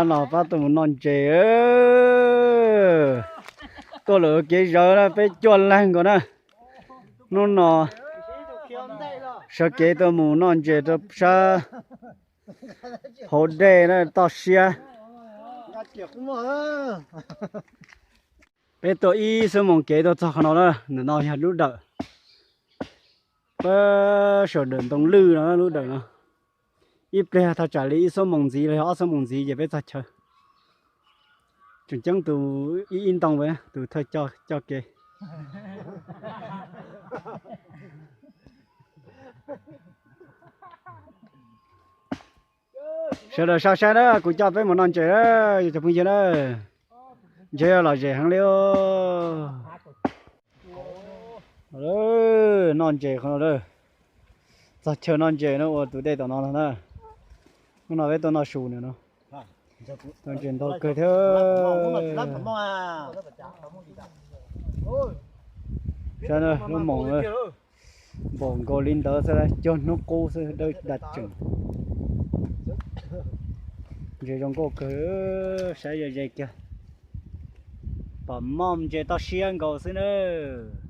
Hnub no pab tuaj mus noj ntses, tuaj lawm kev zawv na, peb cuaj leeg nkaus na. Hnub no sawv kev tuaj mus noj ntses rau sab hauv dej na, toj siab. Peb tuaj ib xuab moos kev tuaj txog qhov no na, ntawm no yog lub dawm, pab saum dawm ntoo lwj no lub dawm no. Ib pliag thaj tsam li ib xuab moos ntxiv los yog ob xuab moos ntxiv ces peb txog chaw. Tseem ceeb tus ib ib ntoo tus thawj coj kev. Sawv daws saib saib na, kuv coj peb mus noj ntses na, yog cov phooj ywg na. Ntses lom zem heev li. Noj ntses qhov no, txog chaw noj ntses no ua tus dej tom no no na. Hnub no peb tuaj noj su no no. Noj ntses ntau kawg thiab. Saib lub moos npaum nkaus li ntawd xwb, cuag hnub qub xwb, dawb dag tseem. Ntses zoo nkauj kawg, saib ze ze kiag, pom moj ntses toj siab nkaus xwb nawb.